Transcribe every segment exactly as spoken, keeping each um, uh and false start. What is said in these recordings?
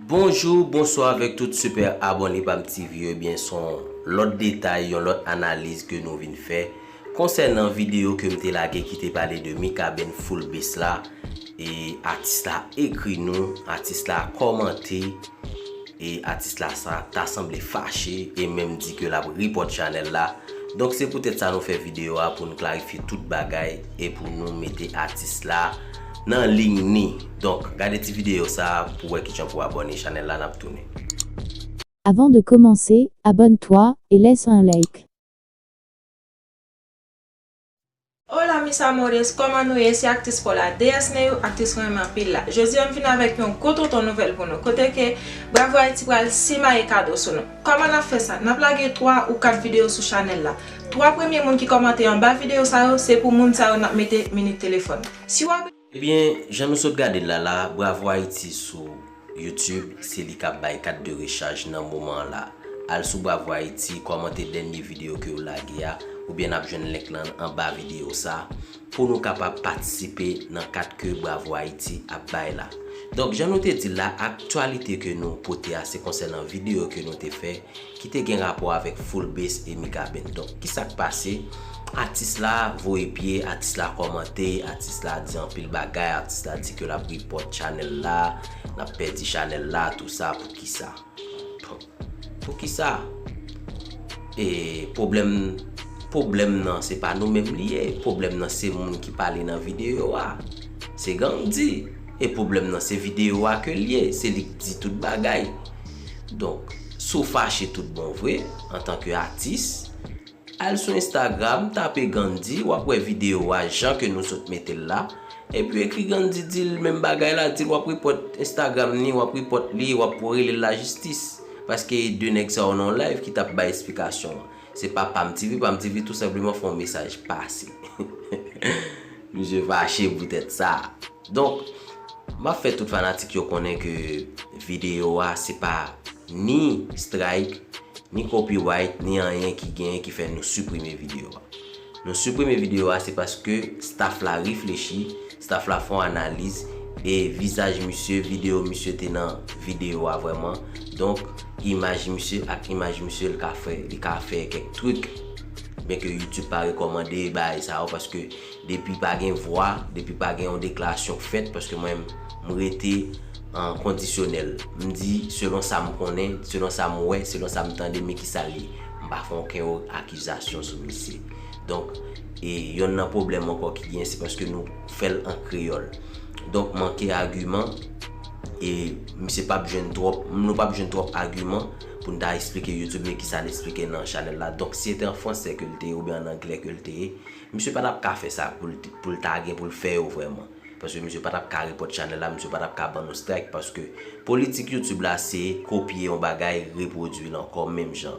Bonjou, bonswa avèk tout sipè abòne Pam T V yo. Ebyen, se yon lòt detay, yon lòt analiz ke nou vin fè konsènan videyo ke m te lage ki te pale de Mikaben Full Bass la. E atis la ekri nou, atis la kòmante, e atis la sa ta sanble fache e menm di ke l ap repòt chanèl la. Donk se poutèt sa nou fè videyo a pou n klarifye tout bagay e pou nou mete atis la nan liy ni. Donk gade ti videyo sa pou wè kijan pou abòne chanèl la, n ap tounen. Avant de commencer, abonne-toi et laisse un like. Hola mis amores, kòman nou ye? Se aktris Paula, D S Neyou, aktris mwen renmen anpil la. Jodi a m vin avèk yon gwo tonton nouvèl pou nou, kote ke Bravo Haiti pral simaye kado sou nou. Kòman n ap fè sa? N ap lage twa ou kat videyo sou chanèl la. Twa premye moun ki kòmante anba videyo sa yo, se pou moun sa yo n ap mete minit telefòn. Si w ap. Ebyen, jan nou sot gade l la la, Bravo Haiti sou YouTube, se li k ap bay kat de rechaj nan moman an la. Al sou Bravo Haiti, kòmante dènye videyo ke yo lage a, oubyen n ap jwenn link lan anba videyo sa, pou nou kapab patisipe nan kat ke Bravo Haiti ap bay la. Donk, jan nou te di l la, aktyalite ke nou pote a, se konsènan videyo ke nou te fè, ki te gen rapò avèk Full Bass e Mikaben. Donk, kisa k pase? Atis la voye pye, atis la kòmante, atis la di anpil bagay, atis la di ke l ap repòt chanèl la, n ap pèdi chanèl la, tou sa, poukisa? Poukisa? E pwoblèm pwoblèm nan se pa nou menm li ye, pwoblèm nan se moun ki pale nan videyo a. Se Gandhi. E pwoblèm nan se videyo a ke l ye, se li k di tout bagay. Donk, si w fache tout bon vre, antanke atis, al sou Instagram, tape Gandhi, w ap wè videyo a jan ke nou sot mete l la. Epi ekri Gandhi, di l menm bagay la, di l w ap repòt Instagram ni, w ap repòt li, w ap rele l lajistis. Paske de nèg sa yo nan yon live ki t ap bay esplikasyon an. Se pa Pam T V, Pam T V tou senpleman fè yon mesaj pase. Misye fache poutèt sa. Donk, m ap fè tout fanatik yo konnen ke videyo a se pa ni strike, ni copyright, ni anyen ki genyen ki fè nou siprime videyo a. Nou siprime videyo a se paske staff la reflechi, staff la fè yon analiz, e vizaj misye, videyo misye te nan videyo a vrèman. Donk, imaj misye ak imaj misye, li ka fè, li ka fè kèk trik. Byenke YouTube pa rekòmande bagay sa yo paske depi pa gen vwa, depi pa gen yon deklarasyon k fèt, paske mwen, m rete an kondisyonèl. M di selon sa m konnen, selon sa m wè, selon sa m tande, men kisa l ye. M pa fè okenn akizasyon sou misye. Donk, e yonn nan pwoblèm ankò ki genyen, se paske nou fè l an kreyòl. Donk, manke agiman, e misye p ap jwenn twòp, nou p ap jwenn twòp agiman pou n ta eksplike YouTube, men kisa n eksplike nan chanèl la. Donk, si se te an fransè ke l te ye, oubyen an anglè ke l te ye, misye pa t ap ka fè sa pou l, pou l ta gen pou l fè yo vrèman. Paske misye pa t ap ka repòt chanèl la, misye pa t ap ka ban nou strike, paske politik YouTube la se kopye yon bagay, repwodui l ankò menm jan.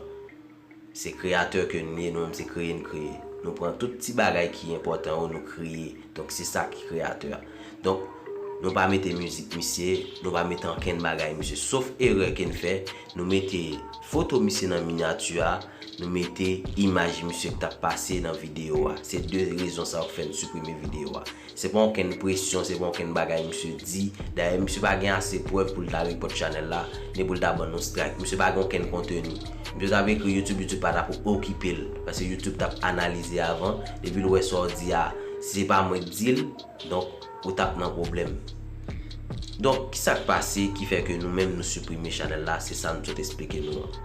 Se kreyatè ke n ye, nou menm se kreye n kreye. Nou pran tout ti bagay ki enpòtan yo, nou kreye. Donk se sa ki kreyatè a. Donk, nou pa mete mizik misye, nou pa mete ankenn bagay misye. Sof erè ke n fè, nou mete foto misye nan minyati a, nou mete imaj misye k t ap pase nan videyo a. Se de rezon sa yo k fè n siprime videyo a. Se pa okenn presyon, se pa okenn bagay misye di. Dayè, misye pa gen ase prèv pou l ta repòt chanèl la, ni pou l ta ban nou strike. Misye pa gen okenn konteni. Misye t ap ekri YouTube, YouTube pa t ap okipe l. Paske YouTube t ap analize avan. Depi l wè sa w di a, si se pa mwen k di l, donk, ou t ap nan pwoblèm. Donk, kisa k pase ki fè ke nou menm nou siprime chanèl la? Se sa m sot esplike nou an.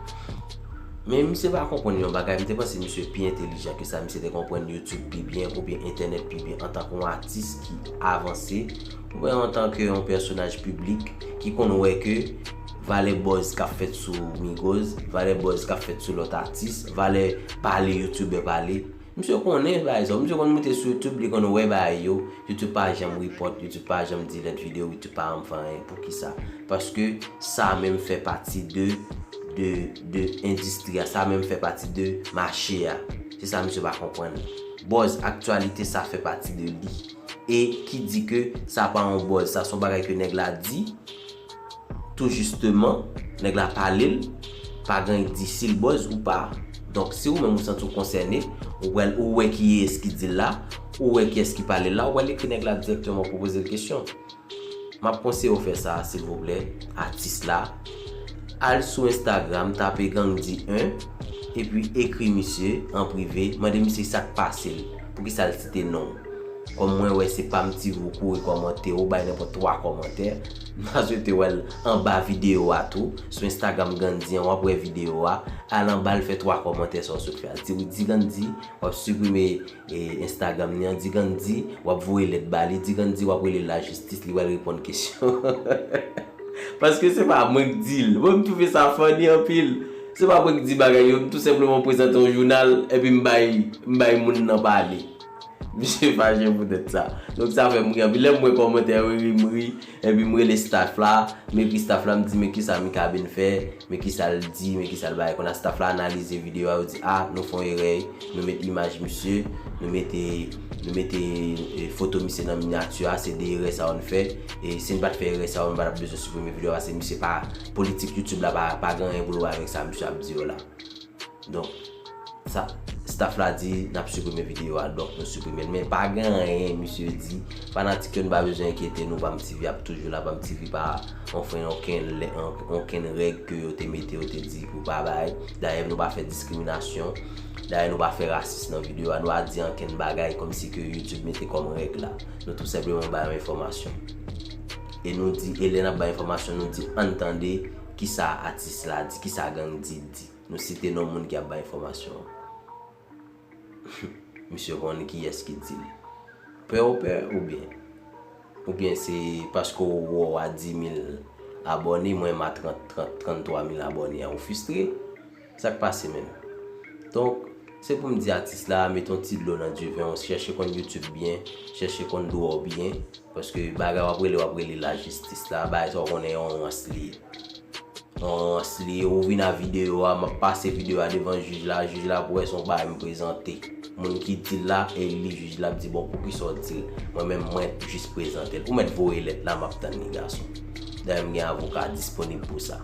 Men misye pa konprann yon bagay, m te panse misye pi entelijan ke sa, misye te konprann YouTube pi byen oubyen entènèt pi byen antanke yon atis ki avanse, oubyen antanke yon pèsonaj piblik ki konn wè ke valè buzz k ap fèt sou Migos, valè buzz k ap fèt sou lòt atis, valè pale youtubè pale. Misye konnen bagay sa yo, misye konn moute sou YouTube, li konn wè bagay yo. YouTube pa janm repòt, YouTube pa janm delete videyo, YouTube pa janm fè anyen. Poukisa? Paske sa menm fè pati de, de, de endistri a, sa menm fè pati de mache a. Se sa misye pa konprann. Buzz, aktyalite, sa fè pati de li. E ki di ke sa pa yon buzz, sa se yon bagay ke nèg la di, tou jisteman, nèg la pale l, pa gen di si l buzz ou pa. Donk, si ou menm ou santi w konsène, ou pral, ou wè kiyès ki di l la, ou wè kiyès ki pale l la, ou pral ekri nèg la dirèkteman pou poze l kesyon. M ap konseye w fè sa, silvouplè, atis la. Al sou Instagram, tape Gandhi un, epi ekri misye an prive, mande misye sa k pase l, poukisa l site non w. Kòm mwen wè se pa m T V ou kouri kòmante, ou bay nenpòt twa kòmantè, m ta swete w al anba videyo a tou, sou Instagram Gandhi an, w ap wè videyo a, al anba l fè twa kòmantè sa w sot fè a. Di, di Gandhi, w ap siprime e, Instagram li an, di Gandhi, w ap voye lèt ba li, di Gandhi, w ap rele lajistis, li pral reponn kesyon. Paske se pa mwen k di l. Mwen, m twouve sa funny anpil. Se pa mwen k di bagay yo, m tou senpleman prezante yon jounal, epi m bay, m bay moun nan pale. Misye fache poutèt sa. Donk, sa fè m ri anpil. Lè m wè kòmantè yo, ri, m ri, epi m rele staff la, m ekri staff la, m di, "Men kisa Mikaben fè?" Men kisa l di, men kisa l bay. Kounye a staff la analize videyo a, yo di, "A, nou fè yon erè, nou met imaj misye, nou mete, nou mete, e, foto misye nan minyati a, se de erè sa yo n fè. E si n pa t fè erè sa yo, nou pa t ap bezwen siprime videyo a, paske misye pa, politik YouTube la pa, pa gen anyen pou l wè avèk sa misye ap di yo la." Donk, sa, staff la di n ap siprime videyo a, donk nou siprime l. Men pa gen anyen misye di. Fanatik yo, nou pa bezwen enkyete nou, Pam T V ap toujou la. Pam T V pa anfen okenn lè, an-, okenn règ ke yo te mete, yo te di pou pa bay. Dayè, nou pa fè diskriminasyon. Dayè, nou pa fè rasis nan videyo a. Nou pa di ankenn bagay kòmsi ke YouTube mete kòm règ la. Nou tou senpleman bay yon enfòmasyon. E nou di, e lè n ap bay enfòmasyon, nou di, "Ann tande kisa atis la di, kisa Gandhi di." Nou site non moun ki ap bay enfòmasyon an. Misye konn kiyès ki di l. Pè ou pè, oubyen? Oubyen se paske w wè w a di mil abòne, mwen m a trant, trant, tranntwa mil abòne a, ou fristre? Sa k pase menm? Donk, se pou m di atis la, mete yon ti dlo nan diven w, chèche konn YouTube byen, chèche konn dwòl byen, paske bagay w ap rele, w ap rele lajistis la, bagay sa w konnen yon rans li ye. Yon rans li ye, ou vin a videyo a, m ap pase videyo a devan jij la, jij la pou wè se yon bagay m prezante. Moun ki di l la, e li jij la ap di, "Bon, poukisa w di l?" Mwen menm, mwen jis prezante l. Ou mèt voye lèt la, m ap tann li, gason. Dayè, m gen avoka disponib pou sa.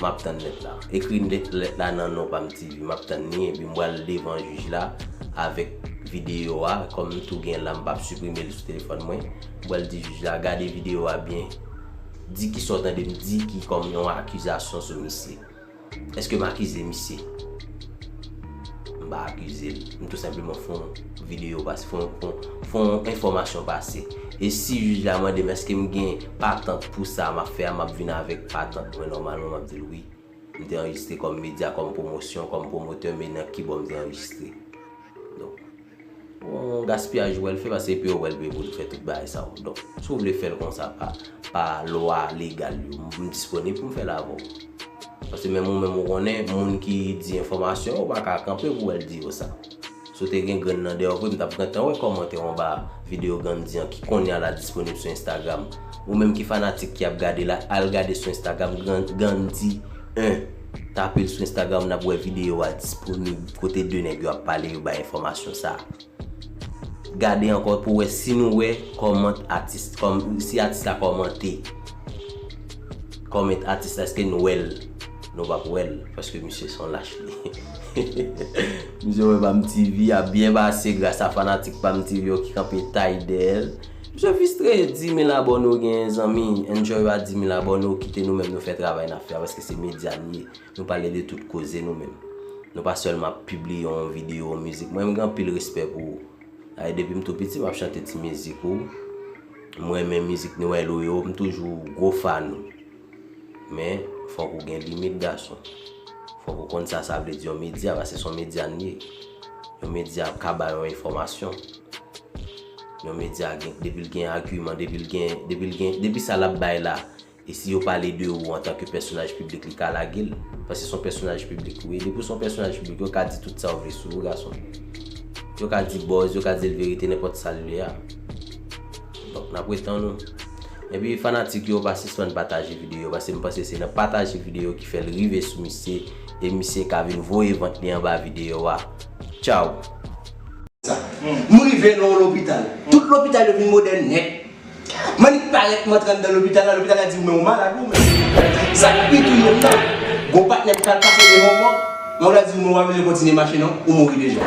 M ap tann lèt la. Ekri lèt, lèt la nan non Pam T V. M ap tann li, epi m pral devan jij la avèk videyo a. Kòm m tou gen l la, m p ap siprime l sou telefòn mwen. M pral di jij la, "Gade videyo a byen. Di kisa w tande m di ki kòm yon akizasyon sou misye." Èske m akize misye? M pa akize l. M tou senpleman fè yon videyo pase, fè yon, fè yon, fè yon enfòmasyon pase. E si jij la mande m èske m gen patant pou sa m ap fè a, m ap vin avèk patant mwen nòmalman, m ap di l wi. M te anrejistre kòm medya, kòm pwomosyon, kòm pwomotè, men nan kibò m te anrejistre. Donk, yon gaspiyaj ou wè l fè, paske se peye w wè l peye pou l fè tout bagay sa yo. Donk, si w vle fè l konsa pa, pa lwa legal yo, m disponib pou m fè l avè w. Paske menm ou menm ou konnen, moun ki di enfòmasyon, ou pa ka kanpe pou w al di yo sa. Si w te gen grenn nan dèyè w vre, m t ap gentan wè kòmantè w anba videyo Gandhi an ki kounye a la disponib sou Instagram. Ou menm ki fanatik ki ap gade la, al gade sou Instagram Gan-, Gandhi un. Tape l sou Instagram, n ap wè videyo a disponib kote de nèg yo ap pale, yo bay enfòmasyon sa. Gade ankò pou wè si nou wè kòmant atis, kòm, si atis la kòmante. Kòmant atis la, èske nou wè l? Nou p ap wè l, paske misye se yon lach li. Misye wè Pam T V ap byen pase gras a fanatik Pam T V yo ki kanpe tay dèyè l. Misye fristre, dis mil abòne w genyen, zanmi. Enjoy w a dis mil abòne w, kite nou menm nou fè travay n ap fè a, paske se medya n ye. Nou pale de tout koze nou menm. Nou pa sèlman ap pibliye yon videyo, yon mizik. Mwen, m gen anpil respè pou ou. Ay, depi m tou piti, m ap chante ti mizik ou. M renmen mizik nwèl ou yo, m toujou gwo fan ou. Men, fòk ou gen limit, gason. Fòk ou konn sa sa vle di yon medya, paske se yon medya n ye. Yon medya ka ba yon enfòmasyon. Yon medya gen, depi l gen agiman, depi l gen, depi l gen, depi sa l ap bay la, e si yo pale de ou antanke pèsonaj piblik, li ka lage l. Paske se yon pèsonaj piblik ou ye. Depi w se yon pèsonaj piblik, yo ka di tout sa yo vle sou ou, gason. Yo ka di buzz, yo ka di l verite, nenpòt sa l vle a. Donk, n ap ret tann ou. Epi, fanatik yo, pa sispann pataje videyo, paske m panse se nan pataje videyo ki fè l rive sou misye, e misye ka vin voye vant li anba videyo a. Tchaw! Sa. M rive nan yon lopital. Tout lopital yo vin modèn nèt. M annik parèt, m antre anndan lopital la, lopital la di w, "Men ou malad ou menm." Sa k pi touye m nan, gon patnè m pral pase devan w, mòg la di w, "Men ou pa bezwen kontinye mache non, ou mouri deja."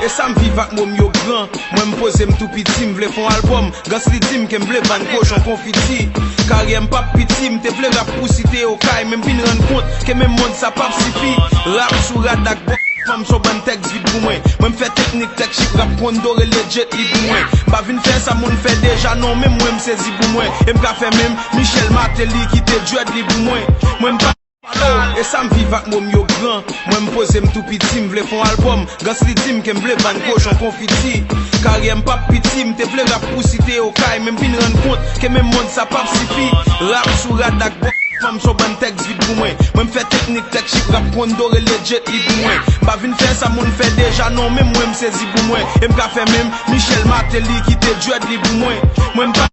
E sa m viv ak mo m yo gran. Mwen m poze m tou piti, m vle fè yon albòm. Gans li di m ke m vle vann kochon konfiti. Karyè m p ap piti, m te vle rap pou site Okay, men m vin rann kont ke menm mond sa p ap sifi. Rap sou rad ak bò fanm, s on bann tèks vid pou mwen. Mwen m fè teknik, tèks chip, rap kondo rele Jet Li pou mwen. M pa vin fè sa moun fè deja non, menm mwen m sezi pou mwen. E m ka fè menm Michel Martelly kite dread li pou mwen. Mwen m pa E sa m viv ak mo m yo gran. Mwen m poze m tou piti, m vle fè yon albòm. Gans li di m ke m vle vann kochon konfiti. Karyè m p ap piti, m te vle rap pou site Okay, men m vin rann kont ke menm mond sa p ap sifi. Rap sou rad ak bò fanm, s on bann tèks vid pou mwen. Mwen m fè teknik, tèks chip, rap kondo rele Jet Li pou mwen. M pa vin fè sa moun fè deja non, menm mwen m sezi pou mwen. E m ka fè menm Michel Martelly kite dread li pou mwen. Mwen m pa